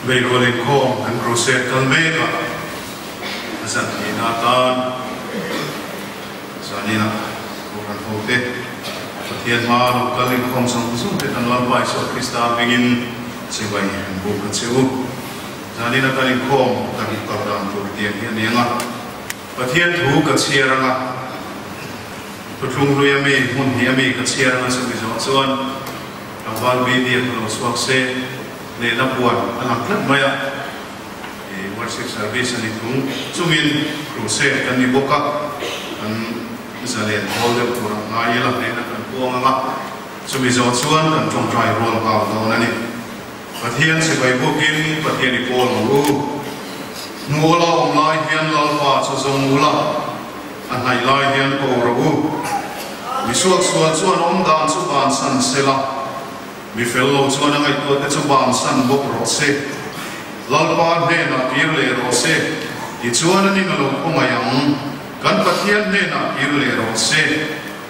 Beihrual inkhawm kan crusade kal mek a, a zan hnihna atan zaninah Kohhran hote Pathian hma lo kal inkhawm zawng zawng te kan Lalpa Isua Krista hmingin chibai an buk a che u. Zanina kan inkhawm kan kal dan tur tiang hi a ni ang a, Pathian thu ka chhiar ang a, Thuthlung hlui a mi, hmun hnih a mi ka chhiar ang a chumi zawh chuan tlangval video ka lo chhuak se. Hnehna puan a lang tlat mai a, i worship service a ni thung chungin crusade kan ni bawk a, kan zalen hawl deuh tur ang ngai ila hnehna kan puang ang a, chumi zawh chuan kan tawngtai rual nghal dawn a ni. Pathian sipai bukin Pathian i pawl ang u. Hmuh la awm lai hian Lalpa chu zawng ula, a hnaih lai hian ko rawh u. Misuaksual chuan awmdan chu bansan sela. Mi fel lo chuan a ngaihtuahte chu bansan bawk rawh se. Lalpa hnenah kir leh rawh se, tichuan anin a lo khawngaih ang. Kan Pathian hnenah kir leh rawh se,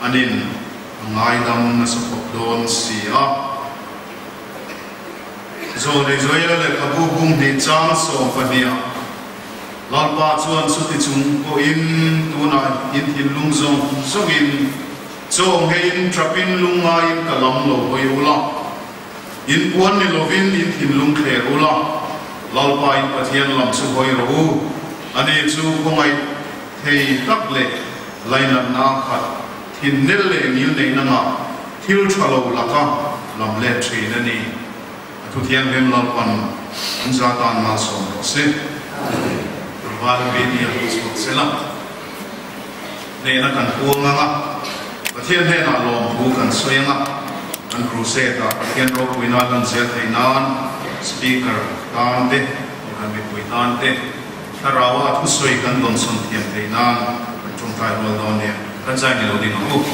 anin a ngaidam nasa khawp dawn si a. Zawlei Joela lehkhabu bung hnih chang 12ah Lalpa chuan chuti chung pawhin tunah in thinlung zawng zawngin, Chaw ngeiin ṭapin lungngaiin ka lam lo hawi ula, in puan ni lovin in thinlung thler ula, Lalpa in Pathian lam chu hawi rawh u, ani chu khawngaih thei tak leh lainatna a khat, thinnel leh ngil neihna ngah thil ṭha lo laka lam let ṭhin a ni. A Thuthianghlim Lalpan an za tan malsawm rawh se. Tlangval Bini a hmu chhuak sela. Hnehna kan puang ang a, Pathian hnenah lawmthu kan sawi ang a, kan crusade-ah Pathian ropuina lan zel theih nan Speaker tan te, Kohhran mipui tan te, Thlarau-a thusawi kan dawnsawn thiam theih nan kan tawngtai rual dawn nia, kan zai ni lo ding ang u.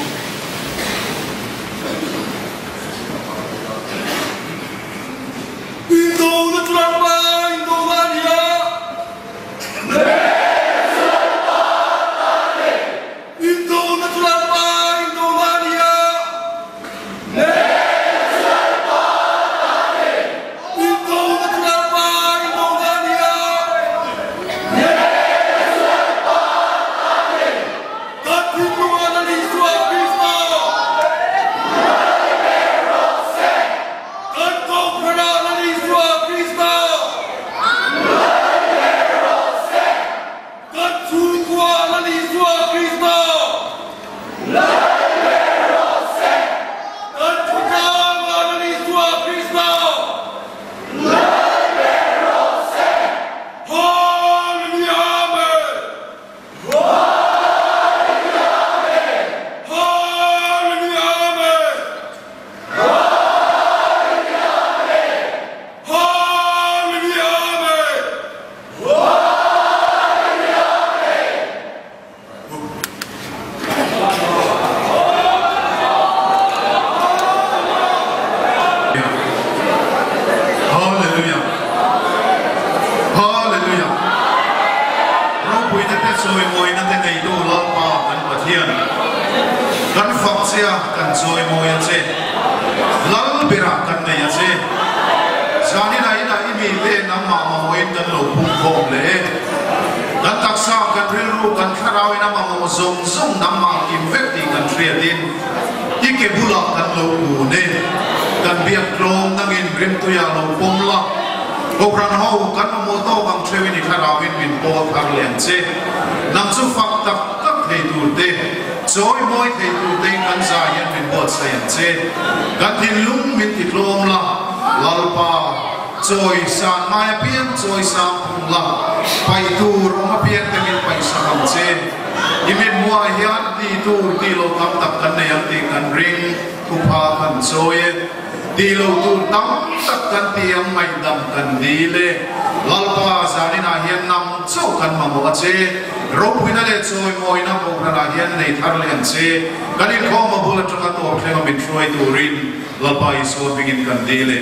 Indona chu Lalpa indona a ni a. Indona chu Lalpa indona a ni a. Indona chu Lalpa indona a ni a. Kan thinlunga Lal Isua Krista. Kan Kohhran ah Lal Isua Krista. Kan chhungkua ah Lal Isua Krista. Kan thutlang ah Lal Isua Krista. Hallelujah Amen. Hallelujah Amen. Hallelujah Hallelujah Ropuina te chawimawina te neitu Lalpa kan Pathian kan fak che a kan chawimawi a che. Lal berah kan nei a che. Zanin ah inah i mite nangmah mamawhin kan lo pum khawm leh e. Kan taksa, kan rilru, kan thlarauin a mamawh zawng zawng nangmah kim vek tih kan hriatin i ke bulah kan lo kun e. Kan biak tlawm nangin rimtuiah lo pawm la. Kohhran ho kan mamawh tawk ang theuhin i thlarauin min pawl thar leh ang che. Nang chu fak tak tak thei tur te. Chawi mawi thei tur te in kan zai hian min buatsaih ang che. Kan thinlung min ti tlawm la, Lalpa, chawi san ngai apiang chawi sang phung la, paih tur awm apiang te min paih sak ang che. I mithmuhah hian ti tur tih lo tam tak kan nei ang tih kan ring, thupha kan chawi e. Tih lo tur tam tak kan ti ang ngaihdam kan dil e. Lalpa, zaninah hian nang chauh kan mamawh a che. Ropuina leh chawimawina Kohhranah hian nei thar leh ang che. Kan inkhawm a bul atanga tawp thlenga min hruai turin Lalpa Isua hmingin kan dil e.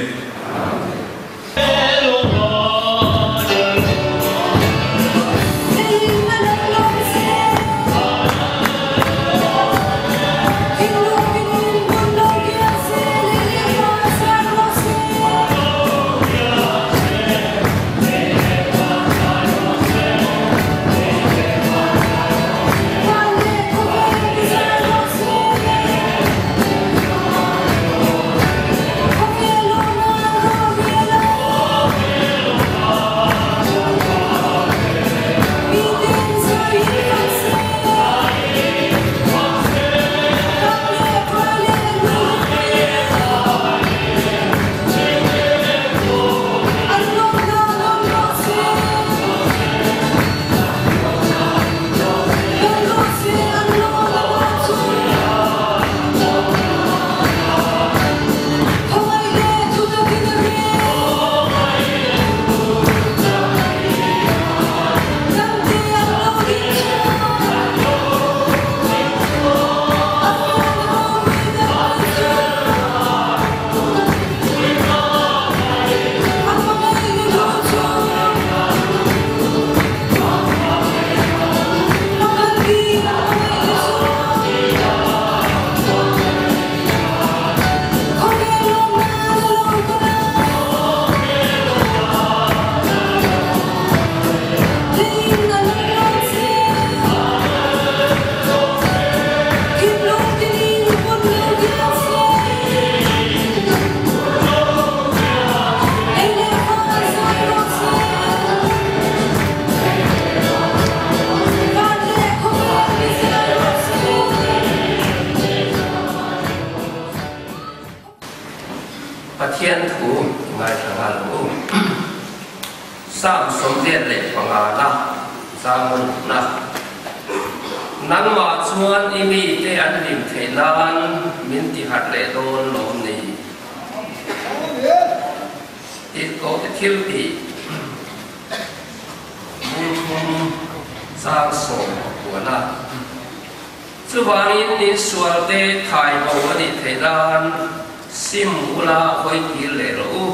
Pathian thu i ngaithla nghal ang u. Psalm 85 na chang rukna, Nangmah chuan i mite an hlim theih nan min ti harh leh dawn lawm ni? Tirhkohte thiltih bul thum chang sawm a puan a. Chuvangin insualte thai bo a nih theih nan sim ula hawi kir leh rawh u.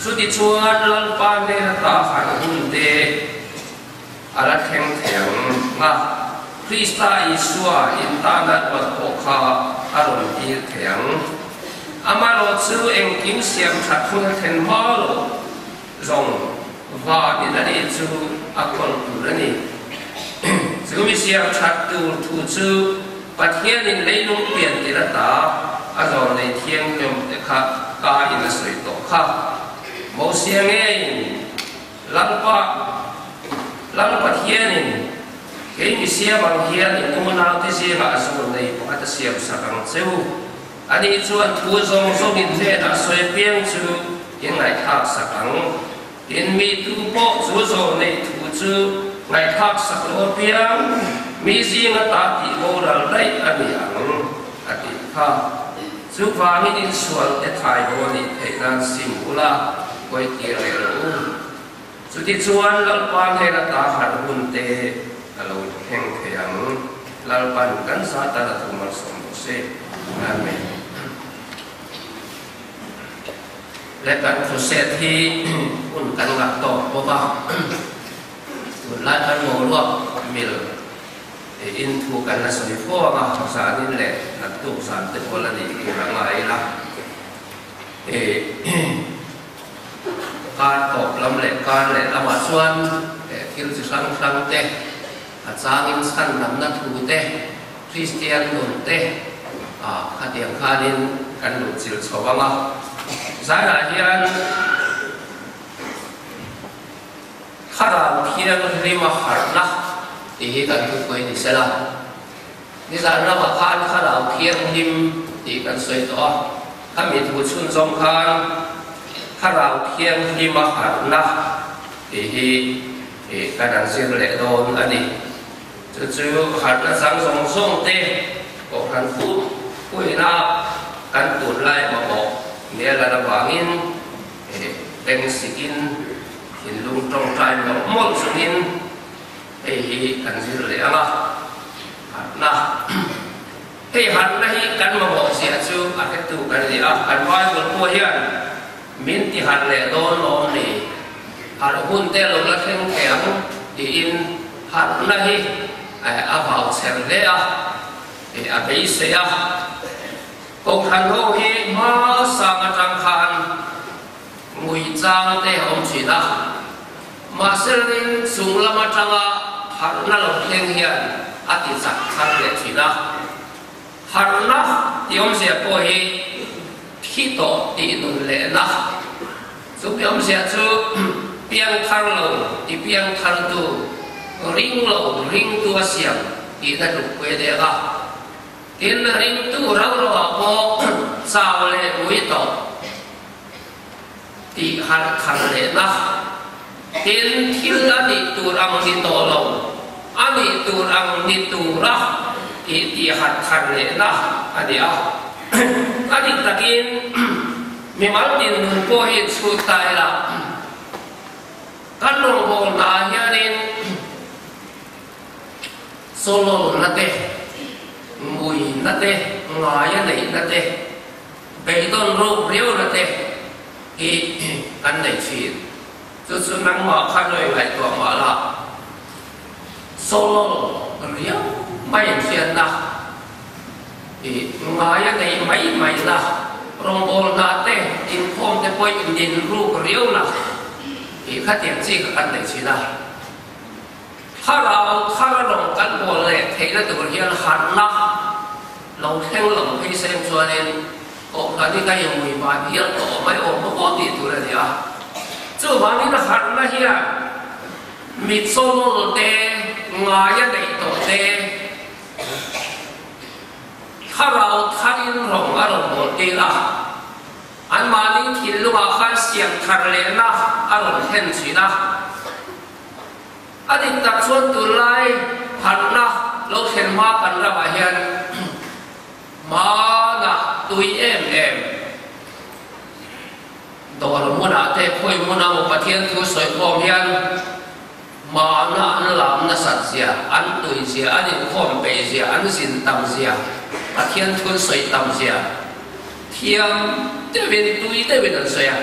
Chutichuan Lalpa hnena ta harh hun te a la thleng thei ang a, Krista Isua intana ruat pawh kha a rawn tir thei ang. Amaherawhchu engkim siam that hun a thlen hma loh Zawng va in a nih chu a kawl tur a ni. Chu mi siam that tur thu chu Pathianin leilung pian tir ata a zawn nei thianghlim te kha ka in a sawi tawh kha. Mosia ngeiin Lalpa, Lal Pathianin kei mi siam ang hian in unaute zingah a zawn nei pakhat a siam sak ang che u. Ani chuan thu zawng zawngin hnenah sawi piang chu in ngaihthlak sak ang. In mi tu pawh chu zawh neih thu chu ngaihthlak sak lo apiang mi zinga ta tih boral daih a ni ang, a tih kha. Chuvangin insual te thai bo a nih theih nan sim ula, hawi tir leh rawh u. Chutichuan Lalpa hnena ta harh hun te a lo thleng thei ang. Lalpan kan zatan a thu malsawm rawh se. Amen. Le kan crusade hi hun kan ngah tawk bawk a, tunlai kan boruak mil in thu kan la sawi fo ang a, zanin leh naktuk zan te pawh la nih tur a ngai ila. Kar tawp lam leh kar leh lamah chuan thil chi hrang hrang te, a changin chhan lamna thu te, Kristian nun te khatiang khanin kan luh chilh chho ang a. Zainah hian Thlarau Thianghlima harhna tih hi kan thupui ni sela. Nizan ramah khan Thlarau Thianghlim tih kan sawi tawh a, khami thu chhunzawm khan Thlarau Thianghlima harhna tih hi kan han zir leh dawn a ni. Chu chu harhna chang zawng zawng te Kohhran put puina kan tunlai mamawh nia lan avangin beng sikin thinlung tawngtai mawlh mawlh chungin Hei hi kan zir leh ang a, harhna. Hei harhna hi kan mamawh ziah chu a hretu kan ni a, kan Bible pawh hian min ti harh leh dawn lawm ni, harh hun te lo la thleng thei ang tiin harhna hi a vau chher hle a, a beisei a. Kohhran ho hi hmasang atang khan Ngui chang te a awm thin a, mahse ring chung lam atanga harhna lo thleng hian a ti chak thar leh thin a. Harhna tih awmzia pawh hi thi tawh tih nun lehna, chumi awmzia chu piang thar lo ti piang thar tu, ring lo ringtu a siam tihna tlukpui a deng a. Tin, ringtu rau rauah pawh chau leh ngui tawh. Tih harh thar lehna. Tin, thil a nih tur ang ni tawh lo, a nih tur ang ni tura tih tih harh thar lehna a ni a. A dik takin mimal dinhmun pawh hi chhut ta ila, kan rawngbawlna ah hianin sawlawlna te, nguina te, ngaia neihna te, Beidawn ruk riauna te hi kan nei thin. Chu chu nangmah kha nuai ngaihtuah mah la, solo riau mai inhriatna i ngai a nei mai mai la, rawngbawlna te, inkhawm te pawh in din ruk riauna i khatiang chi kha kan nei thin a. Thlarau thar rawng kan bawl leh theihna tur hian harhna lo thleng lo phei seng chuanin Kohhran hi ka inmui van hial tawh mai awm bawk aw tih tur a ni a. Chuvangin harhna hian mi chawlawl te, ngaia neih tawh te, thlarau tharin rawng a rawn bawl tir a. Anmahni. siam thar lehna a rawn thlen thin a. A dik tak chuan tunlai harhna lo thlen hma kan ramah hian hmanah tui em em dawr hmunah te khawi hmuna maw Pathian thu sawi khawm hian hmana an lam nasat zia, an tui zia, an inkhawm peih zia, an zin tam zia, Pathian thu an sawi tam zia thiam deuhin tui deuhin an sawi a.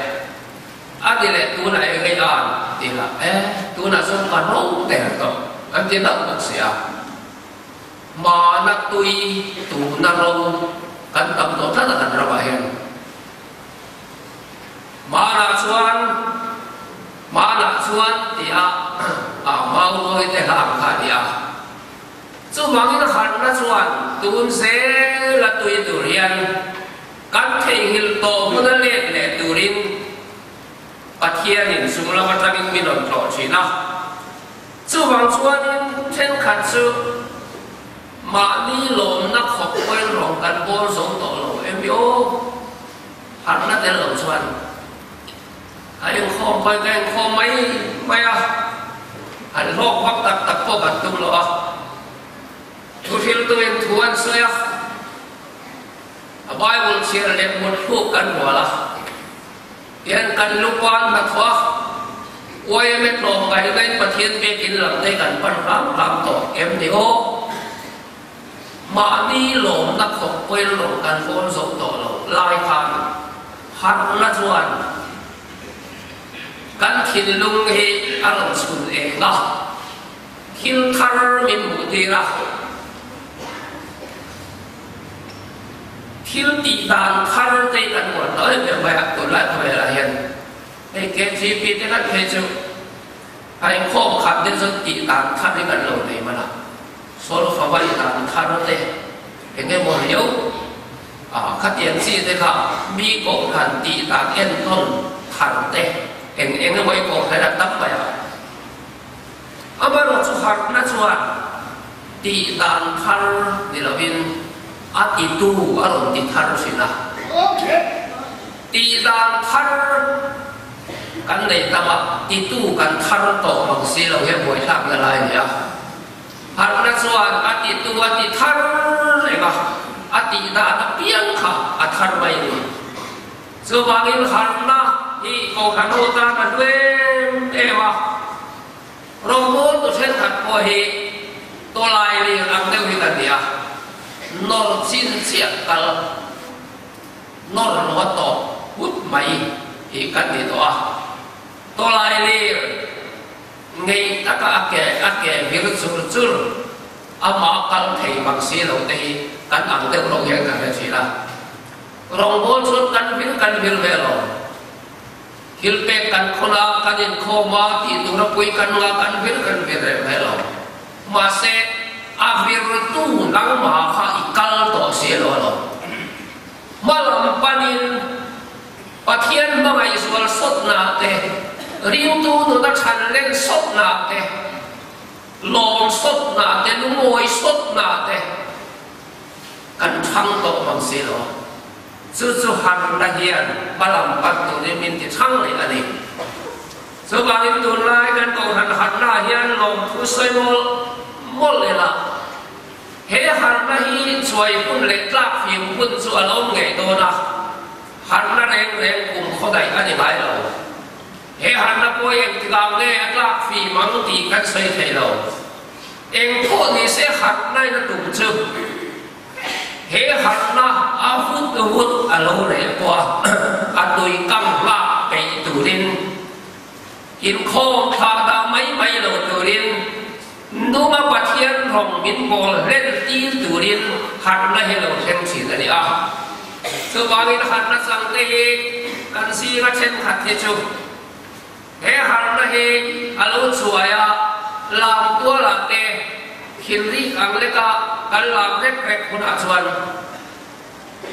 A ti leh tunah eng nge an ti la e, tunah chuan ka ro der tawh an ti hlauh bawk si a. Hmana tui tuna ro kan tam tawh tlat a kan ramah hian. Hmanah chuan hmanah chuan ti a a mau nawi te hla ang kha a ni a. Chuvangin harhna chuan tun zela tui tur hian Kan theihnghilh tawh hmuna let leh turin Pathianin chung lam atangin min rawn tlawh thin a. Chuvang chuanin thenkhat chu mahni lawmna khawp pawhin rawng kan bawl zo tawh lo em aw? Harhna tel lo chuan a inkhawm pawhin ka inkhawm mai mai a, han hlawk vak tak tak pawh kan tum lo a. Thuhriltuin thu an sawi a. A Bible chhiar leh mut hluk kan rual a, hian kan lupan hnathawh a, YMA tlawm ngaihna in Pathian biakin lam te kan pan hram hram tawh em ni aw? Mahni lawmna khawp pawhin rawn kan fawn zo tawh lo lai khan harhna chuan kan thinlung hi a rawn chhun eng a, thil thar min hmuh tir a. Thil tih dan thar te kan uar tawh em em mai a, tunlai khawvelah hian hei KTP te kan phei chu a inkhawm khat te chu tih dan thar hi kan lo nei hman a, solfa vai dan thar te eng emaw riau a khatiang chi te kha mi kohhran tih dan entawn thar te eng eng emaw i kohhran a tam mai a. Amaherawh chu harhna chuan tih dan thar ni lovin a titu a rawn ti thar thin a. Tih dan thar kan neih tam a, titu kan thar tawh mang si lo hi a buaithlakna lai a ni a. Harhna chuan a titu a ti thar reng a, a tih dan apiang kha a thar mai a ni. Chuvangin harhna hi Kohhran ho tan a hlu em em a, rawngbawl tu thenkhat pawh hi tawlai lir ang deuh hi kan ni a, nawr chin chiah kal, nawr lo a tawp hut mai hi kan ni tawh a, tawlai lir ngei taka a ke a ke vir chur chur amah kal thei mang si lo te hi kan ang deuh lo hian kan hre thin a. Rawngbawl chuan kan vil kan vil ve lo. Thil pek kan khawn a, kan inkhawm a, tih tura pui kan nga kan vil kan vil reng ve lo. Mahse, a virtu nangmah kha i kal tawh si lo lo. Hma lam panin Pathian hmangaihzual sawtna te, ringtu nuna chhan len sawtna te, lawm sawtna te, lungawi sawtna te, Kan thang tawh mang si lo. Chu chu harna hian hmalam pan turin min ti thang leh a ni. Chuvangin tunlai kan kohhran harna hian lawmthu sawi mawlh mawlh ila, he harna hi chuai hun leh tlak fim hun chu a lo awm ngei dawn a, harna reng reng kum khawdaih a ni ngai lo. He harna pawh engtikah nge a tlak fim ang tih kan sawi thei lo. Eng pawh ni se harhna in a tum chu he harhna a vut vut a lo reh pawh a, a tui kang hlak peih turin inkhawm thlah dah mai mai lo turin nunga Pathian rawng min bawl hlen tir turin harhna hi lo thleng thin a ni a. Chuvangin harhna changte hi kan zinga thenkhat hi chu He harhna hi a lo chuai a, lam tualah te thinrik ang leka kan lam rek rek hunah chuan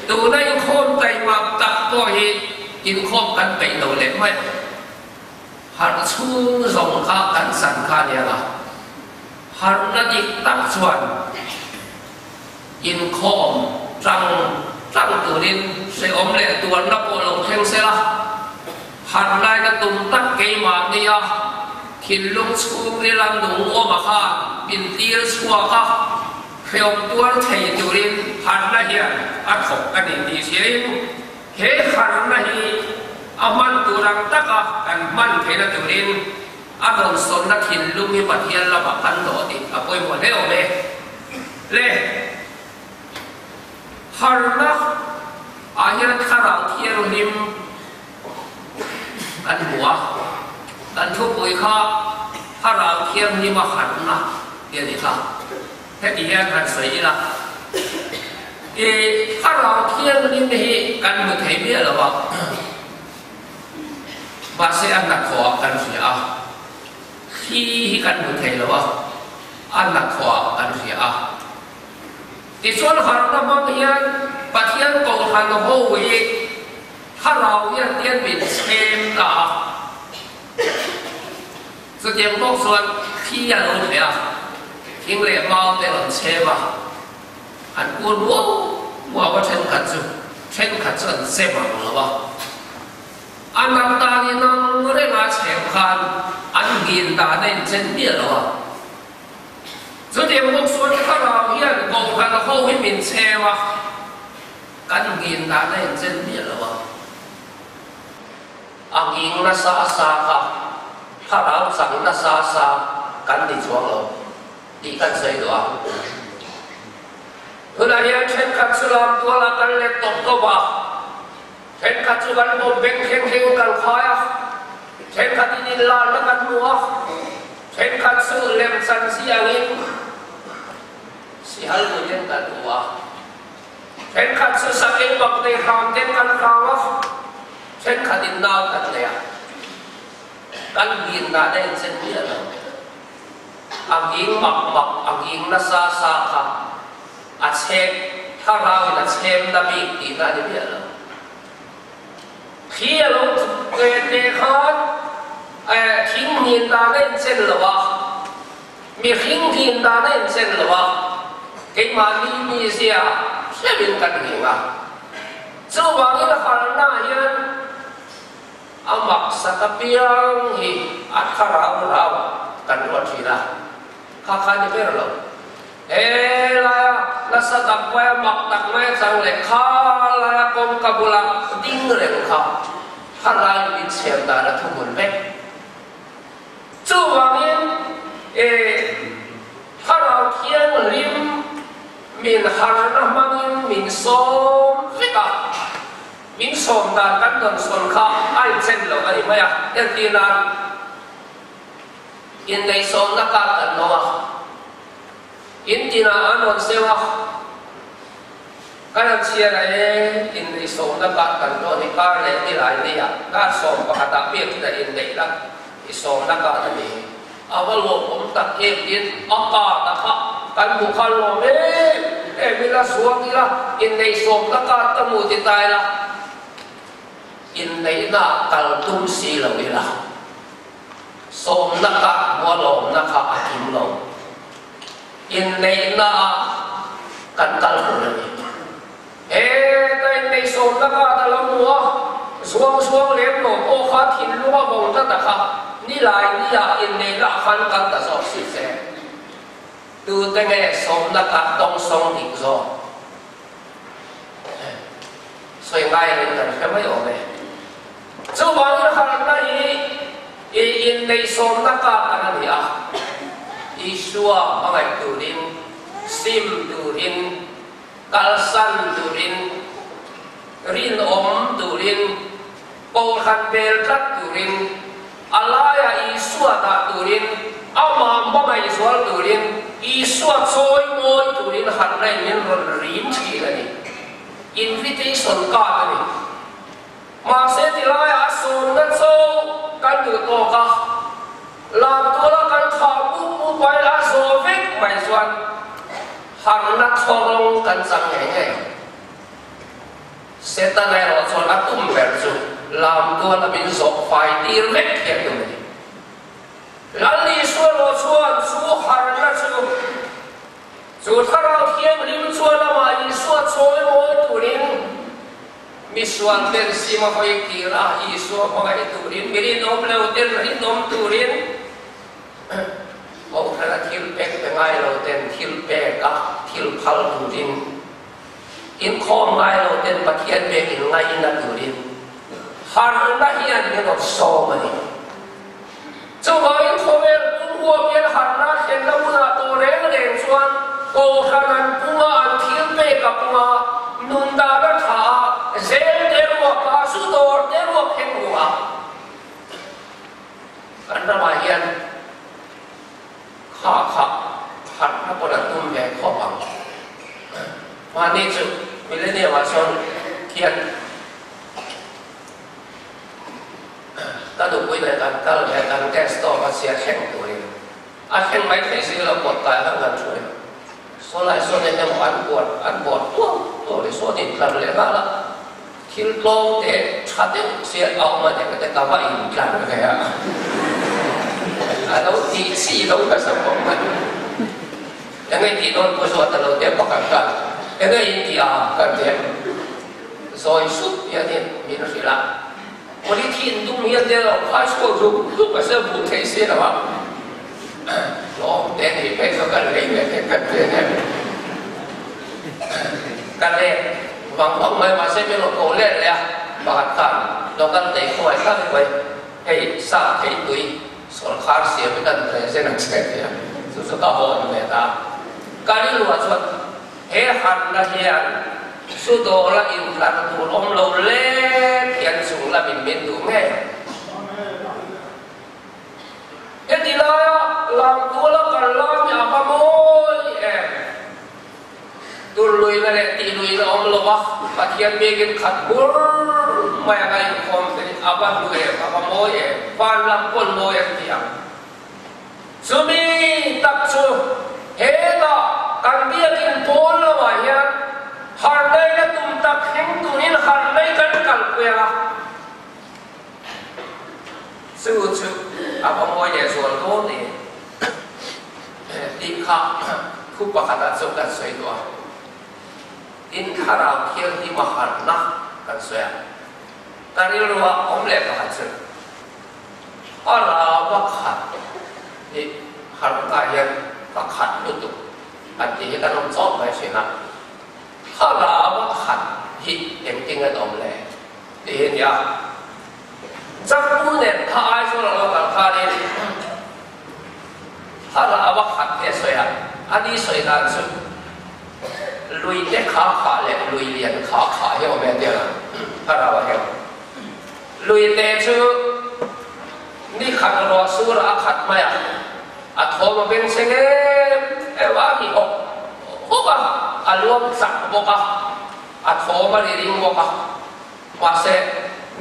tuna inkhawm taima tak pawh hi inkhawm kan peih lo leh mai ang. Harh chhung zawng kha kan chan kha a nia la, harhna dik tak chuan inkhawm tang tang turin hrehawm leh tuarna pawh lo thleng se la. Harh lai ka tum tak keimahnia thinlung chhungrila nung awm a khan min tir chhuak a, hreawm tuar thei turin harhna hian a thawk a ni tih hriain he harhna hi a hman tur ang taka kan hman theihna turin a rawnsawnna thinlung hi Pathian lamah kan dawh tih a pawimawh hle awm e. Le. Harhna ah hian thlarau thianghlim kan hmu a, kan thupui kha thlarau thianghlim a harhna tih a ni kha. Heti hian han sawi ila, i thlarau thianghlim hi kan hmu thei miah lo a, mahse a hnathawh ah kan hria a, thli hi kan hmu thei lo a, a hnathawh ah kan hria a. Tichuan harhna hmang hian Pathian Kohhran ho hi thlarau hian tian min chhem ta a. Chutiang bawk chuan thi a lo hleh a, thing leh mau te rawn chhem a, an kur muau muau a thenkhat chu thenkhat chu an chem ang lo a. A nat dan inang renga chhem khan an ngin dan a inchen miah lo a. Chutiang bawk chuan thlarau hian Kohhran ho hi min chheu a, kan ngin dan a inchen miah lo a. A nging nasa sa kha thlarau chang nasa sa kan ni chuang lo tih kan sawi duh a. Tunah hian thenkhat chu lam tualah kan let tawp tawp a, thenkhat chu kan bawm beng thleng thleng kan khai a, thenkhat in inlarna kan hmu a, thenkhat chu lemchan chi angin sihal buin kan hmu a. Thenkhat chu sakin bak nei hram ten kan hram a, thenkhat in nau kan nei a, kan ngin dan a inchen miah lo. A nging mak mak, a nging nasa sa kha a chhek, thlarau in a chhem na bik tihna a ni miah lo. Thli a lo tluk te khan thing ngin dan a inchen lo a, Mihring nghin dan a inchen lo a, keimahni mizia hreuhin kan nghing a. Chuvangin harhna hian a maksak apiang hi a tha rau rau kan ruat thin a, kha kha ni ber lo. He laia nasa tak maia mak tak maia chang leh kha laia kawngka bula ding reng kha thalai min chhiar dan a thuhmun vek. Chuvangin, e, Thlarau Thianghlim min harna hmangin min sawm vek a, min sawm dan kan rawn sawn kha a inchen lo a ni mai a. Entir nan, inneihsawmna card kan lawm a, in tinah an rawn seu a, Kan han chhiar a e, inneihsawmna kah kan dawn hi kar leh nilai nia kar 11 ah pek na inneihna i sawmna kah a ni. A va lawmawm tak em tin a kah ta kha kan hmuh khan lawm em em ila zuang ila inneihsawmna kah ka hmu ti ta ila inneihna kal tum si lo ila sawmna kah hmuh a lawmna kha a kim lo. Inneihna ah kan kal tur a ni. He ka inneihsawmna kha ka lo hmu a, zuang zuang lem lo pawh kha thinlung a vawng ta ta kha, nilai ni ah inneihna ah khan kal ta zawk si se. Tute nge sawmna kha tawng sawng dik zawk? Sawi ngai lo in kan hre mai awm e. Chuvangin harhna hi i inneihsawmna kak ang a ni a, Isua hmangaih turin, sim turin, kalsan turin, rinawm turin, Kohhran bel tlat turin, a laia Isua dah turin, amah hmangaih zual turin, Isua chawi mawi turin harhna in min rawn rim thin a ni. Invitation card a ni. Mahse tilaiah a sawmna cho kan duh tawk a, lam tuala kan thah mup mup ai a zawh vek mai chuan harhna thaw rawng kan chang ngei ngei ang. Setana erawh chuan a tum ber chu lam tuala min zawh fai tir vek hi a tum a ni. Lal Isua erawh chuan chu harhna chu Chu Thlarau Thianghlim chuan amah Isua chawi mawi turin. Misual ten sim a hawi kir a, Isua hmangaih turin, mi rinawm lo ten rinawm turin, Kohhran a thil pek pe ngai lo ten thil pek a thil phal turin, inkhawm ngai lo ten Pathian pek in ngaihna turin harhna hian min rawn sawm a ni. Chuvangin khawvel pum huam hian harhna thlenna hmunah tawh reng reng chuan Kohhran an pung a, an thil pek a pung a, nun dan a tha a, zel te ruak a, zu dawr te ruak thleng hu a. Kan ramah hian kha kha harhna pawn a tum ve khawp ang. Mahni chu Millennium ah sawn khian Ka nupui leh kan kal leh kan gas stove a chhia thleng turin a thleng mai theih zing lo pawt kai khan kan thu e. Saw lai sawn eng emaw an buat an buat tuau tuau leh sawn in tlar leh nghal a, thil tlawm te tha deuh sia a awm a nia ka ti ka va in tlar ve a, a lo tih chi lo nasa khawp mai. Eng nge tih dawn pawh zawt a lo tia pakhat khan eng nge in tih a kan ti a. Zawi sup hianin min hrilh a, Polythene dum hian te lo khai chhuak zuk zuk a se buh theih si lo a, hlawm te nih phei chu kan lei ve thei kan ti em. Ka let vang vang mai mahse min rawn ko let leh a, pakhat khan local tei khawngaih thlak mai hei sa thei tui sawrkhar siam hi kan present ang che tia chu chu ka hawn ve ta. Ka rilruah chuan He harhna hian zu dawla intlar tur awm lo lek hian chung lamin min duh ngei ang. Heti laia Lamtuala kal lai hi a va mawi em? Turluina leh tihluina awm lo va, Pathian biakin khat bur mai anga inkhawm te hi a va hlu em, a va mawi em? Van lam pawn mawi an ti ang. Chumi tak chu hetah kan biakin pawn lamah hian harhnaina tum tak thleng turin harhnai kan kalpui ang a, chu chu a va mawi leh zual dawn e tih kha thu pakhatah chuan kan sawi duh a. Tin, Thlarau Thianghlim a harhna kan sawi a, ka rilruah awm leh pakhat chu. A rau a khat hi harhna hian ka khat lutuk an tih hi kan awm chawp mai thin a, a rau a khat hi engtin an awm le tih hi a ni a. Changtu nen kha Aizawl a lo kal khanin a rau a khat hi a sawi a, a ni sawi dan chu lui te kha khah leh lui lian kha khah hi a awm e a ti a, a rau a hian. Luite chu ni khat ruah surah a khat mai a, a thawm a beng chhe em em a, a mi hawk hawk a, a luang chak bawk a, a thawm a ri ring bawk a, mahse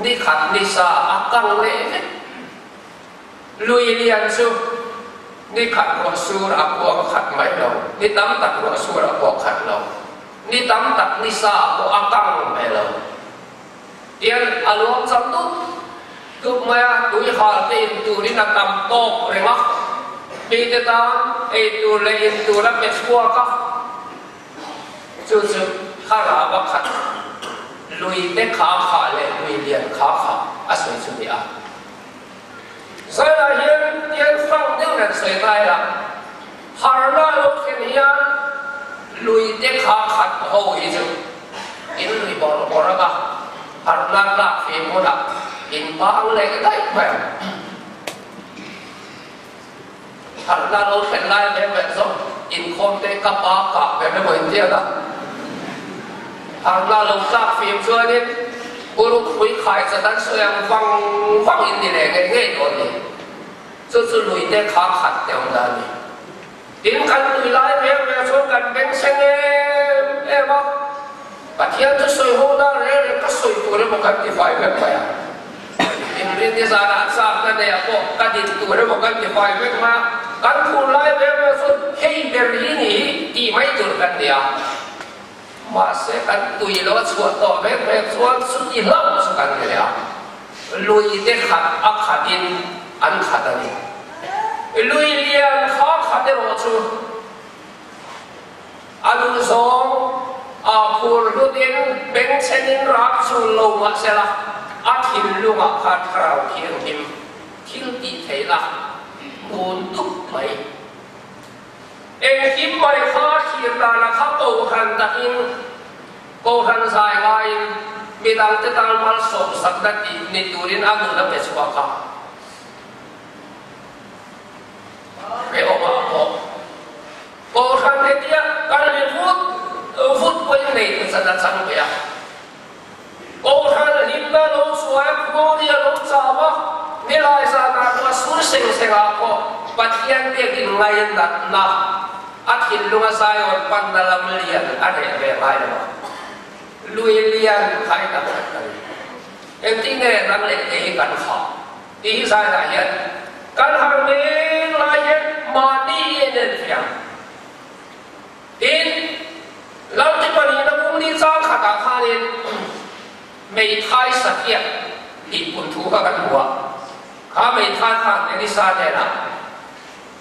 ni khat ni sa a kang leh vek. Lui lian chu ni khat ruah sur a kuang khat mai lo, ni tam tak ruah sur a pawh khat lo, ni tam tak ni sa pawh a kang mai lo. Tian a luang cham dup dup mai a, tui hal te in turin a tam tawk reng a, mite tan ei tur leh in tur a pe chhuak a, chu chu thlarau a khat, lui te kha khah leh lui lian kha khah a sawi chu ni a. Zaiah hian tian hrang deuh nen sawi ngai la, harna lo thlen hian lui te kha khat ho hi chu in lui bawrh bawrh ang a, harna tlak ve hmunah in bang leh daih mai ang. Harna lo thlen lai ve ve zawng inkhawm te ka pa kah ve emaw in tiang a, harna lo tlak fim chuanin Uruk hrui khai chat an sawi ang vang vang in ni leh ngei ngei dawn ni. Chu chu lui te kha khat te awm dan ni. Tin kan lui lai ve ve chuan kan beng seng em em a, Pathian chu sawi ho na reng reng ka sawi tur emaw kan ti fai vek mai a. Inrin ni zanah chakna neih pawh ka din tur emaw kan ti fai vek mai a, kan phur lai ve ve chuan hei ber hi ni hi tih mai tur kan ni a. Mahse kan tui lo a chhuah tawh vek vek chuan chuti hlauh chu kan ni leh a, lui te khat a khatin an khat a ni. Lui lian kha khat erawh chu a duh zawng a phu. Phur hlutin bengchhengin rak chul lo mah sela, a thinlungah khan Thlarau Thianghlim thil tih theihna hmun dup mai. Engkim mai kha thlir danah kha Kohhran takin Kohhran zai ngaiin midangte tan malsawmsakna tih ni turin a nun a pe chhuak a. Hrehawmah pawh Kohhran hetia kan ri vut vut pawhin nei tu chan a chang ve a. Kohhran hlimna lo chuai Glory a lo chau a, nilai zanah ruah sur seng sengah pawh Pathian biakin ngainatna a thinlunga Zion panna lam lian a reh ve ngai lo a. Lui lian khai tak tak a ni. Engtin nge ram leh te hi kan khah? Tih hi Zion-ah hian kan harh mek lai hian mahni i en en thiam. Tin, Lalti pahnihna kung ni chang khatah khanin Meithai Sathiak tih pun thu kha kan hmu a. Kha Meithai khan Elisa hnenah,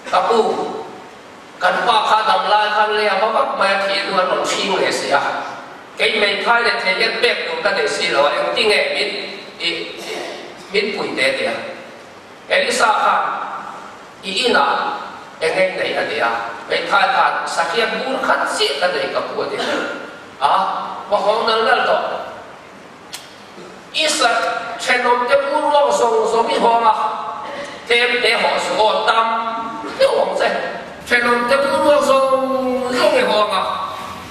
Ka pu, kan pa kha dam lai khan lei a va vak mai a, thih hnu a rawn chhing leh si a. Kei Meithai leh thei hian pek tur ka nei si lo a, engtinge min i min pui te tia. Elisa khan i inah eng eng nei a ti a, hmeithai khan sahriak bur khat chiah ka nei ka pu a ti a, va hawng nal nal tawh. I sa thenawm te bur ruang zawng zawng i hawng a, tlem te hawh suh aw tam deuh ang che, thenawm te bur ruang zawng zawng i hawng a,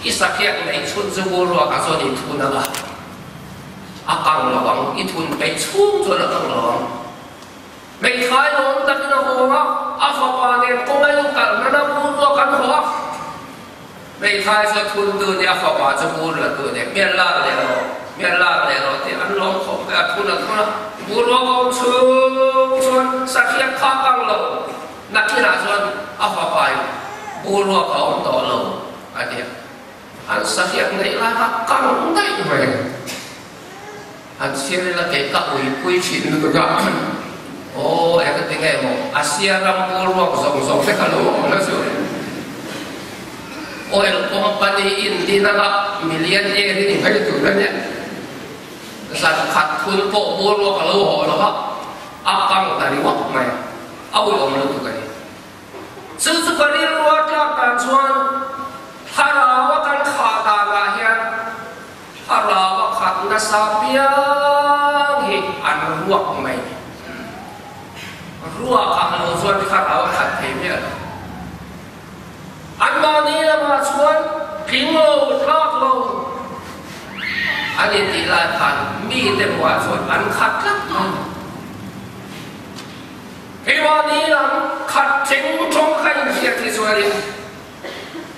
i sahriak neih chhun chu bur ruakah chuan i thun ang a. A kang lo ang, i thun peih chhung chuan a kang lo ang. Hmeithai lawm takin a hawng a, a fapa nen kawng a inkal hnan a, bur ruak an haw a. Hmeithai chu a thun tu nih a fapa chu bur la tu nih, hmel lak leh rawh, hmel lak leh rawh tih an lawm khawp mai a, thun a thun a, bur ruak a awm chhung chuan sahriak kha a kang lo, nakinah chuan a fapa in bur ruak a awm tawh lo a ti a. An sahriak neih lai kha kang daih mai. An chhiar ila kei ka uipui thin lutuk a, aw eng ka ti nge maw Asia ram bur ruak zawng zawng te kha lo awm la chu. Oil company in din anga million air hi ni mai tur a nia. Zan khat thun pawh bur ruak a lo haw lo va, a kang ta ringawt mai. A uiawm lutuk a ni. Chu chu ka rilrua tlak dan chuan Thlarau a kan khah danah hian Thlarau a khat nasa piang hi an ruak mai. Ruak ah lo chuan Thlarau a khat thei miah lo. Anmahni lamah chuan tling lo, tlak lo an intih lai khan mite hmuhah chuan an khat tlat mai. Keimahni lam khat thing tawng kha inhriat hi chuanin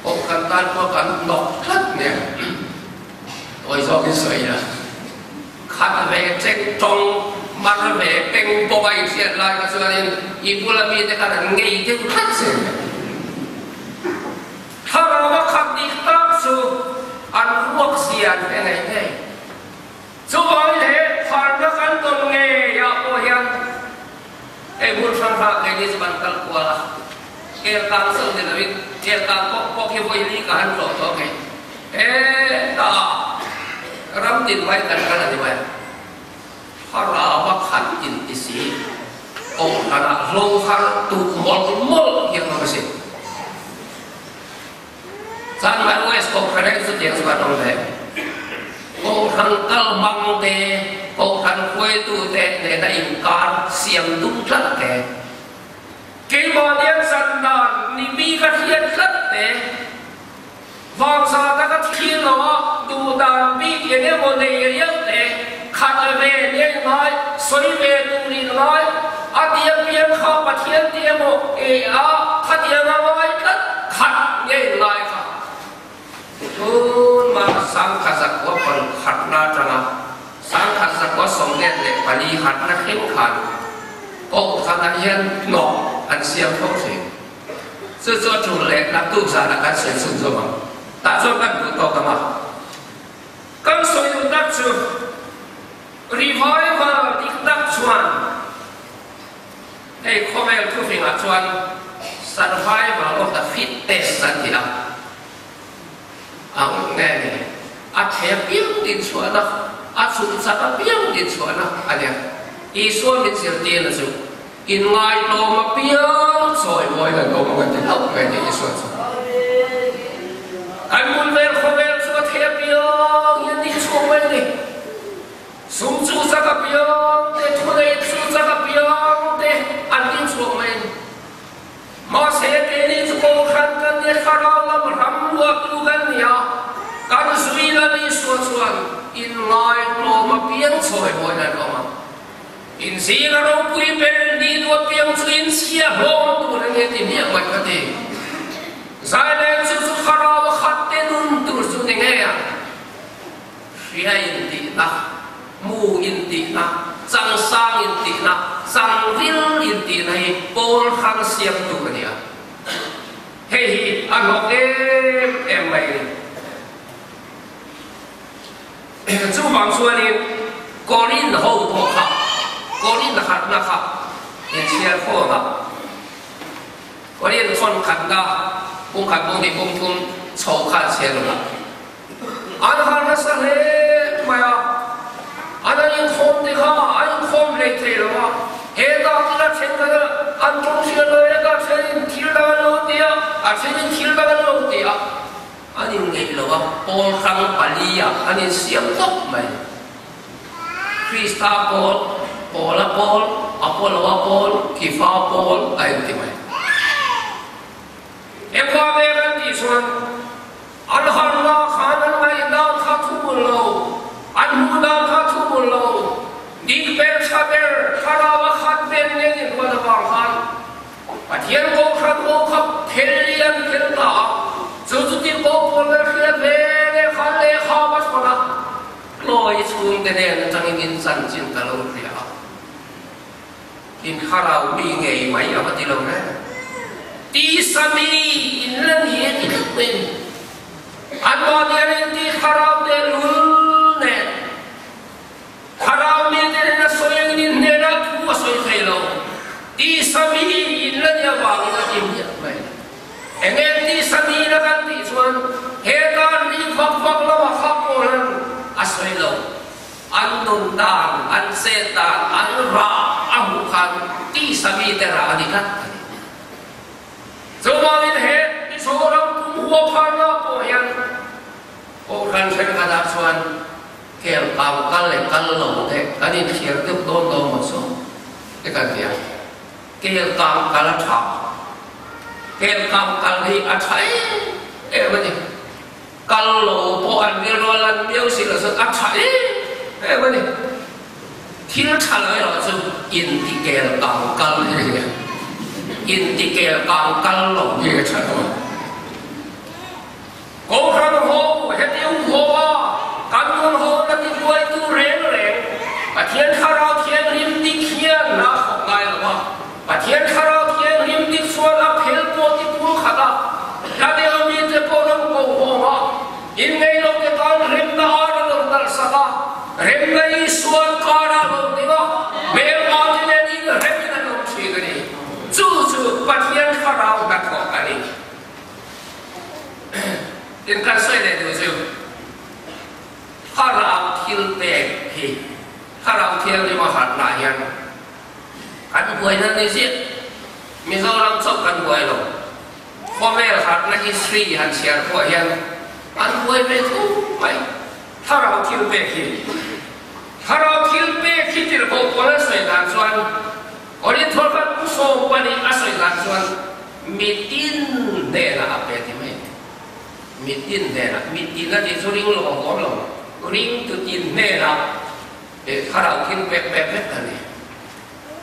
aw kan tan pawh kan hnawk tlat nia tawi zawkin sawi ila khat ve cheng tawng mar ve peng bawk a inhriat lai kha chuanin i bula mite khan an ngei deuh tlat zel mai. Thlarau a khat dik tak chu an ruak zia an hre ngei ngei. Chuvang leh pharna kan tawn ngei ah pawh hian hei hmun hrang hrang ah keini chu kan kal kual a, kel kang chauh ni lovin kel kang pawh pawh khi vawi li ka han tlawh tawh ngei. Hetah ram tin mai kan kal a ni mai a, thlarau a khat in ti si, kohhran ah hlo har tuh mawlh mawlh hian awm a si. Chanmai West Kohhran hi chutiang chu kan awm ve. Kohhran kal hmang te, Kohhran hruaitu te nena inkar siam tum tlat te, keimahni an chan dan ni mi ka hriat tlat te, vangza taka thil lo a duh dan bik eng emaw nei riau te, khat ve nei ngai, sawi ve duh rih ngai, a tia piang kha Pathian ti emaw e a khatiang a ngai tlat khat ngei ngai kha. Tun mah Sangkhazakhua paruk hatna atanga Sangkhazakhua 94 hatna thleng khan Kohhranah hian hnawk an siam tho thin. Chu chu a tul leh naktuk zanah kan sawi chhun zawm ang. Tah chuan kan duh tawk ang a. Kan sawi duh tak chu Revival dik tak chuan hei khawvel thufingah chuan survival of the fittest an ti a, ang nge ni? A thei apiang din chhuahna, a chhun chak apiang din chhuahna a nia. Isua min zirtirna chu inngaihtlawm apiang chawimawi kan awm ang a ti hlauh mai a ni Isua chu. Kan hmun vel khawvel chu a thei apiang hian din chhuak mai a ni. Sum chu chak apiang te, thunei chu chak apiang te an din chhuak mai a ni. Mahse, keini chu Kohhran kan ni, Thlarau lam ram luahtu kan ni a, kan zui la ni suah chuan inngaihtlawm apiang chawi mawi an awm a. Inzing a ropui ber ni duh apiang chu inchhia hlawm tur a ni ti hmiah mai ka ti. Zailen chu chu Thlarau a khat te nun tur chu ni ngei ang. Hria intihna, hmu intihna, changsang intihna, changril intihna hi pawl hrang siam tur a ni a. Hei hi a hlawk em em mai a ni. Chuvang chuanin Korin ho pawh kha, Korin harhna kha inchhiar khawm a, Korin thawn khatna, pumkhat pumhnih pumthum chho kha an chhiar lo la. An har nasa hle mai a, an an inkhawm te kha an inkhawm hlei thei lo a, hetah thil a then khat a, an tawng hriat lo, hetah thenin thil dang an lo ti a, a thenin thil dang an lo ti a, an inngeih lo a, pawl hrang pali ah an insiam tawp mai. Krista pawl, Paula pawl, Apollo-a pawl, Kifa pawl a inti mai. Engvah ve kan tih chuan an harna khan an ngaihdan kha thu bul lo, an hmuhdan kha thu bul lo, dik ber tha ber thlarau a khat ber nen inruat avang khan Pathian Kohhran ho kha phel lian phel ta a, chu chuti Kohpawl leh hriat ve leh khan lehkha va thawn a, Chloe chhungte nen atangin in chanchin ka lo hria a. In thlarau mi ngei mai a va ti lo reng. Tisa mi in la ni e ti tlat mai a ni. Anmahni an inti thlarau te lul nen. Thlarau mi te nen a sawi angin in hnenah thu a sawi thei lo. Tisa mi in la ni avangin a ti hmiah mai. Enge tisa mi la kan tih chuan heta ri vak vak lo a kha pawh a sawi lo. An nun dan, an chet dan, an rah a hmuh khan tisa mite rah a ni tlat a ni. Chuvangin he Mizoram pum hua pharna pawh hian Kohhran thenkhatah chuan kel kang kal leh kal lo te kan inthlir deuh dawn dawn maw chu te kan ti a. Kel kang kal a tha. Kel kang kal hi a tha em em a ni. Kal lo pawh an rilru a lan miau si lo chuan a tha em em a ni. Thil tha lo erawh chu inti kel kang kal hi a ni a, inti kel kang kal lo hi a tha lo a. Kohhran ho heti u haw a, kan nun ho na ti hruaitu reng reng Pathian Thlarau Thianghlim dik hian a thawk ngai lo a. Pathian Thlarau Thianghlim dik chuan a phel pawh ti pul khat a, hla deuh mite pawh lo ko hawng a, innei lo te tan remna ar a lo nalh sak a, remna Isuan kar ah lo ding a, hmelma te nen inremin an awm thin a ni. Chu chu Pathian Thlarau hnathawk a ni. Tin kan sawi leh duh chu Thlarau thil pek hi Thlarau Thianghlim a harhna hian Kan buaina ni ziah. Mizoram chauh kan buai lo. Khawvel harhna history han chhiar pawh hian an buai ve tho mai. Thlarau thil pek hi. Thlarau thil pek hi tirhkoh pawl a sawi dan chuan Korinthol khan pu 20 a sawi dan chuan mitin hnenah a pe ti mai. Mitin hnenah, mitin a tih chu ring lo a awm lo. Ringtu tin hnenah. Thlarau thil pek pek vek a ni.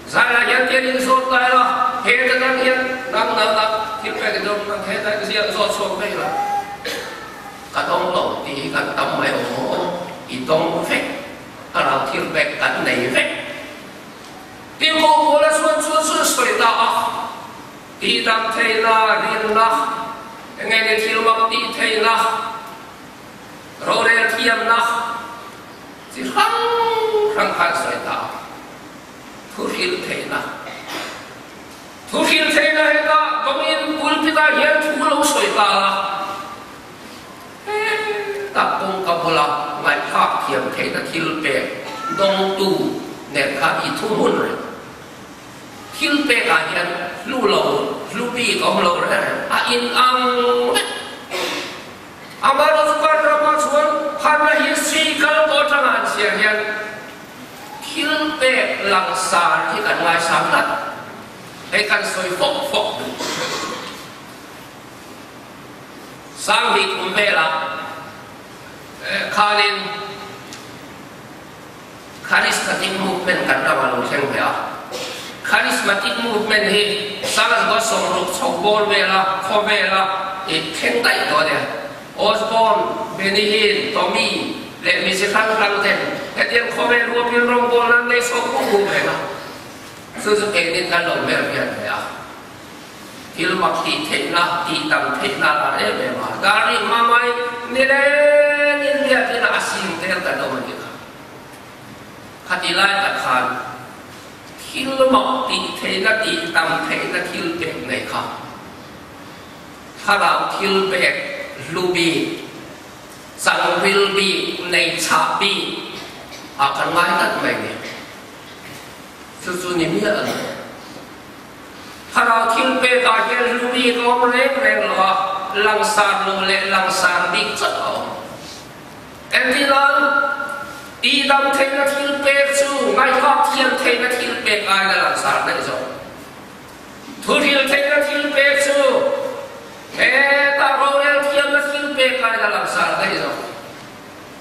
Zaiah hian tian in zawt lai la, he ta tan hian nang nang nang thil pek in zawt nang he ta in ziak zawt chhuak mai la. Ka dawng lo tih hi kan tam mai aw, i dawng vek, thlarau thil pek kan nei vek. Tin ko Paula chuan chu chu sawi ta a, tihdam theihna, rinna, enge ni thil mak tih theihna, rorel thiamna, Chi hrang hrang khan sawi ta a, thu hrilh theihna. Thu hrilh theihna hetah dawngin pulpit ah hian thu lo sawi ta a, hetah kawngka bula. thiam theihna thilpek dawngtu nen khan i thuhmun reng. Thilpek ah hian hlu lo, hlu bik a awm lo reng reng, a inang vek. Amaherawhchu kan ramah chuan pharna hi sui kal tawh atanga an chhiar hian thilpek langsar hi kan ngaisang tlat. Hei kan sawi fawk fawk duh. Sanghnih kum velah khanin Charismatic Movement kan ramah lo thleng ve a. Charismatic Movement hi Sangazgua 60 chho bawr vela khawvela i thleng daih tawh a nia. Osborne, Benny Hinn, Tommy leh mi chi hrang hrang ten hetiang khawvel ruapin rawngbawlna an nei chho buk buk reng a. Chu chu keinin kan lo hmel hian ve a. Thil mak tih theihna, tih tam theihna a lar em em a. Dar ri hma mai nileng India tihna a sim tel kan awm a nih kha. Khati lai tak khan thil mak tih theihna, tih tam theihna thil pek nei kha thlarau thil pek hlu bik, changril bik, nei chhah bik ah kan ngai tlat mai ni. Chu chu ni miah a ni. Thlarau thil pek ah hian hlu bik a awm reng reng lo a, langsar lo leh langsar bik chauh a awm. Engtinan, tihdam theihna thil pek chu ngaihthlak thiam theihna thil pek aiin a langsar daih zawk. Thuhril theihna thil pek chu hetah rorel thiamna thil pek aiin a langsar daih zawk.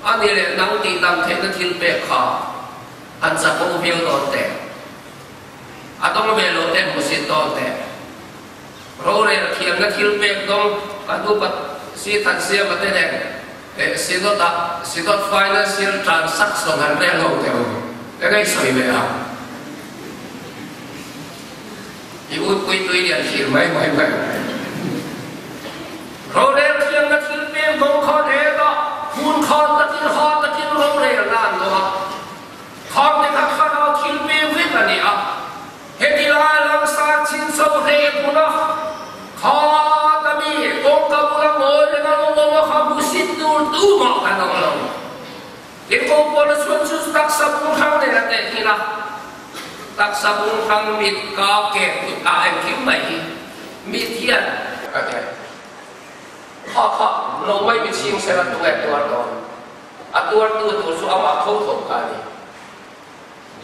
Ani leh nang tihdam theihna thil pek kha an chapo viau dawn teh. A dawng ve lo te hmusit dawn teh. Rorel thiamna thil pek dawng kan upa si than siama te nen eh Synod ah Synod Financial Transaction han rel ho teh u. Eng ei sawi ve a. I utpui tui lian thlir mai mai mai. Rorel thiamna thil pek dawng khan hetah hmun khan takin ha takin rorelna an dawng a. Thawngte kha thlarau thil pe vek a ni a, heti lai langsar chin cho hle hmuna khat a mi kawngka bula ngawi renga lo awm a kha hmusit tur tumah kan awm lo. Tin Paula chuan chu taksa bung hrang nen a tehkhin a, taksa bung hrang mit, ka, ke, kut ah engkim mai hi mit hian ka ti. Kha kha lo mai mi chhing sela tunge tuar dawn? A tuartu tur chu amah tho tho kha a ni.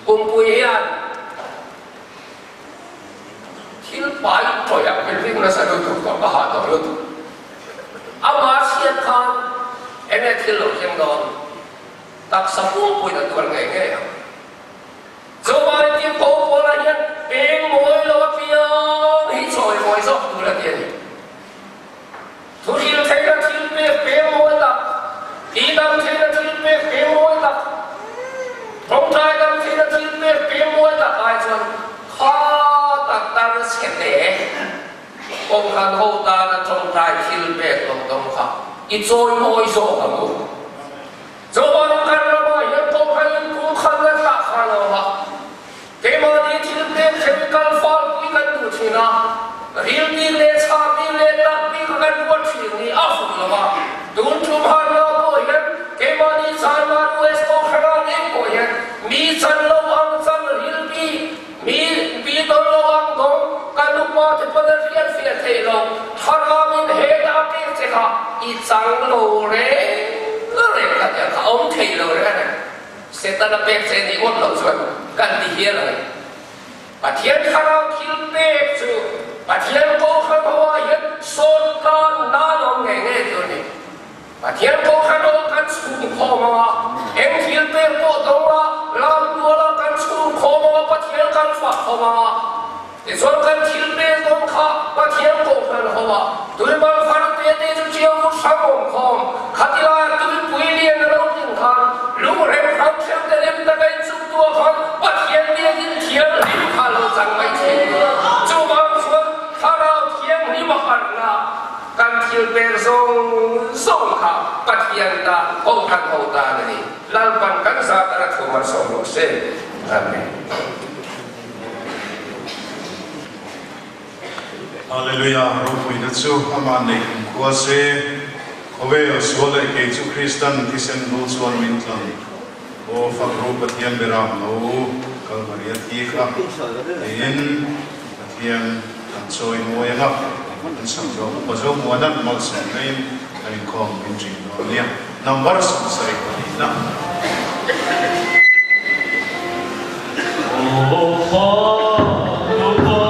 Pumpui hian thil pai tawih a building nasa lutuk tawh ka hah tawh lutuk. Amah chhiat khan enge thil lo thleng dawn? Taksa pumpuiin a tuar ngei ngei ang. Chuvangin tin ko pawlah hian peng mawi lo apiang hi chawi mawi zawk tur a ti a ni. Thuhril theihna thil pek peng mawi tak, tihdam theihna thil pek peng mawi tak, tawngtai dam theihna thil pek peng mawi tak ai chuan kha tak tar chhe hle. Kohhran ho tana tawngtai thil pek lo dawng kha i chawi mawi zawk ang u. Chuvang kan ramah hian kohhran in kum khat la tlah kha lo a, keimahni thil pek chemical fal pui kan duh thin a, ril bik leh chhah bik leh tak bik a kan ruat thin hi a fuh lo a, tun tum harna pawh hian keimahni China US kohhran ah ngei pawh hian mi chan lo ang chan ril bik mi mi dawn lo ang dawng kan upa te pawn a hriat fiah theih lo tharamin hetah a pek che kha i chang lo reng reng ka tia kha awm thei lo reng reng Setana pek che nih ngawt loh chuan kan ti hial ang e. Pathian thlarau thil pek chu Pathian Kohhran ho ah hian sawn tan nan awm ngei ngei tur a ni. Pathian Kohhran aw kan chhungkhawm ang a, eng thil pek pawh dawng a, lam tuala kan chhungkhawm ang a, Pathian kan fahkhawm ang a. Tichuan kan thil pek dawn kha Pathian Kohhran ho a, tuimal far te te chu ṭiau vut hrang awm khawm, khatilai tuipui lian a lo tling khan lungrem hrang hreuh te lem taka inchuk tuah khan Pathian biakin thianghlim kha a lo chang mai thin. Chuvang chuan Thlarau Thianghlim a harhna Kan thil pek zawng zawng kha Pathian tan Kohhran ho tan a ni. Lalpan kan zat a la thu malsawm rawh se. Amen. Hallelujah, ropuina chu amah neih kum khua se, khawvel sual leh kei chu Kristan thisen hnu chuan min tlan. Aw fak ru Pathian Beram No Kalvari a thi kha tiin Pathian kan chawi mawi anga kan sak zawk upa zo muanan malsawm naiin kan inkhawm min ṭin dawn nia. Number 72 na. Aw fak ru Pathian Beram No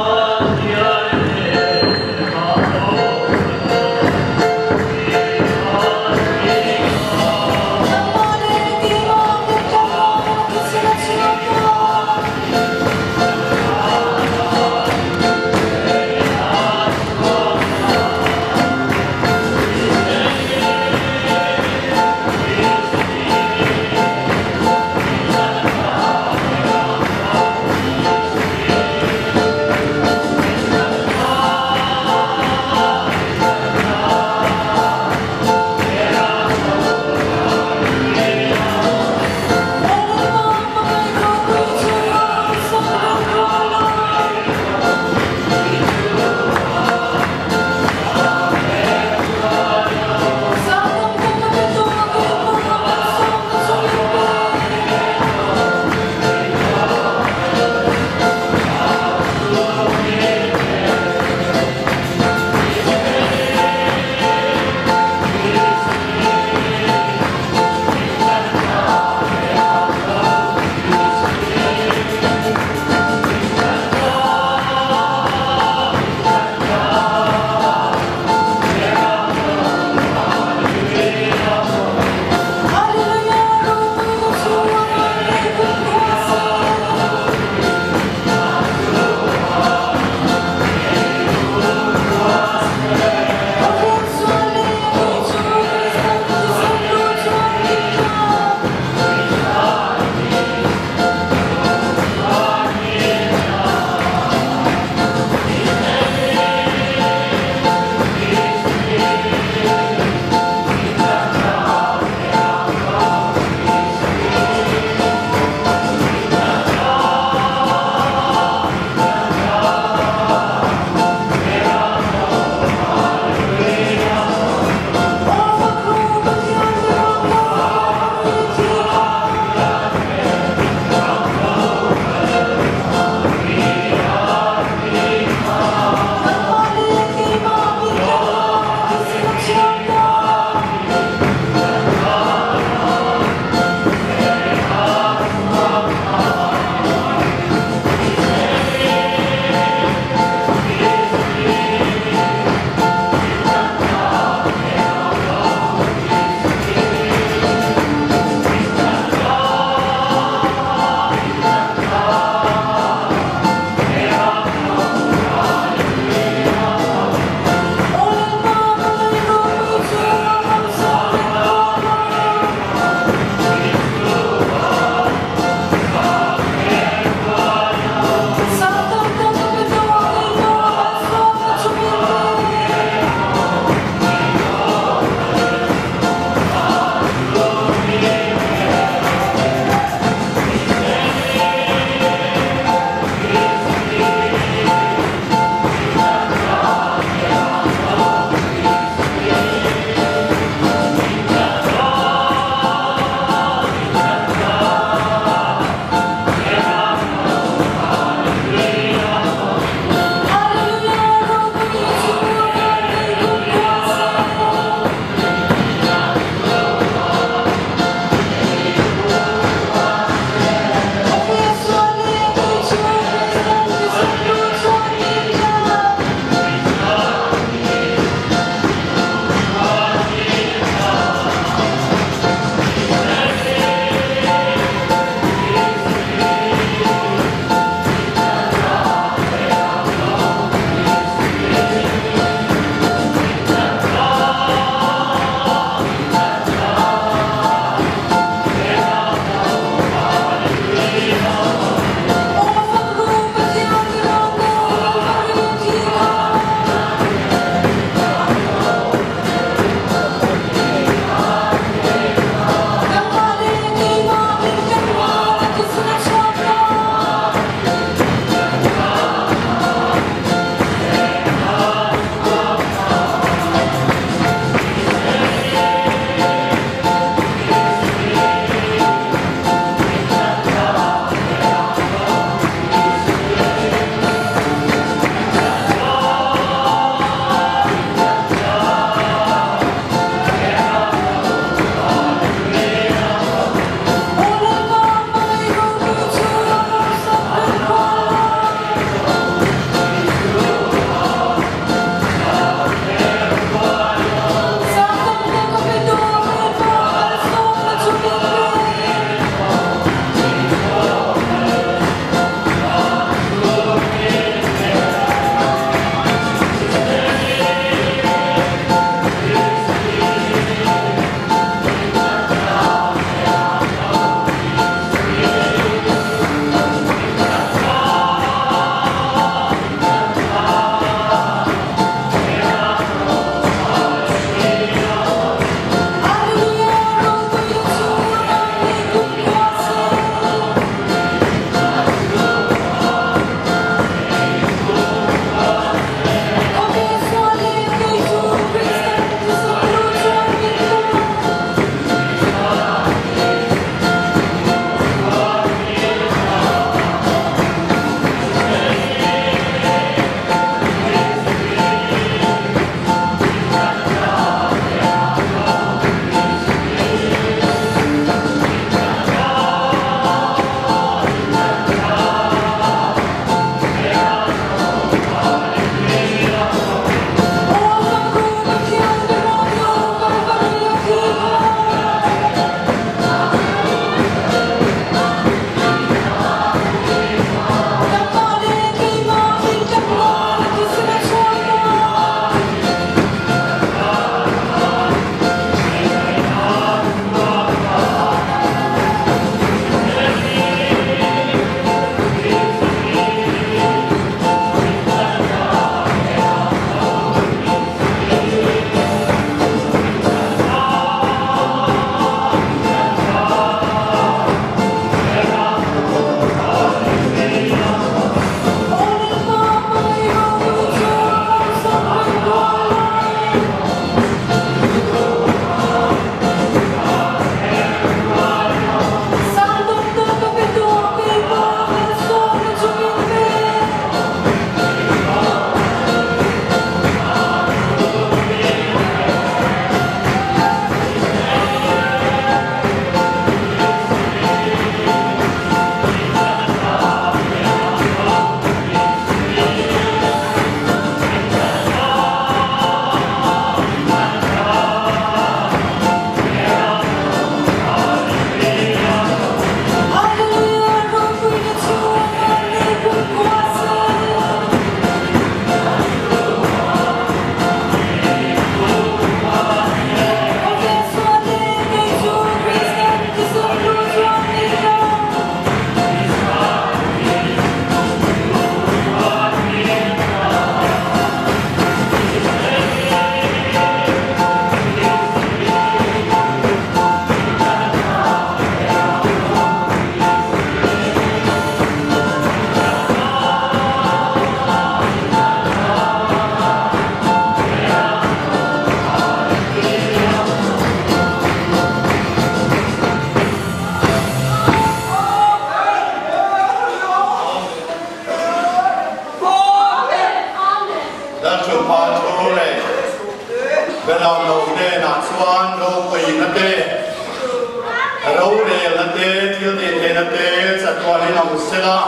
Rorelna te, thil tih theihna te chatuanin awm sela.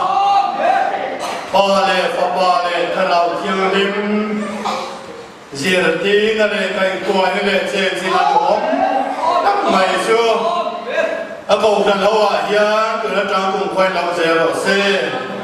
Pa leh Fapa leh Thlarau Thianghlim zirtirna leh kaihkuaina leh chenchilh a duhawm tak mai chu a kohhran ho ah hian tun atang kum khuain lo zel rawh se.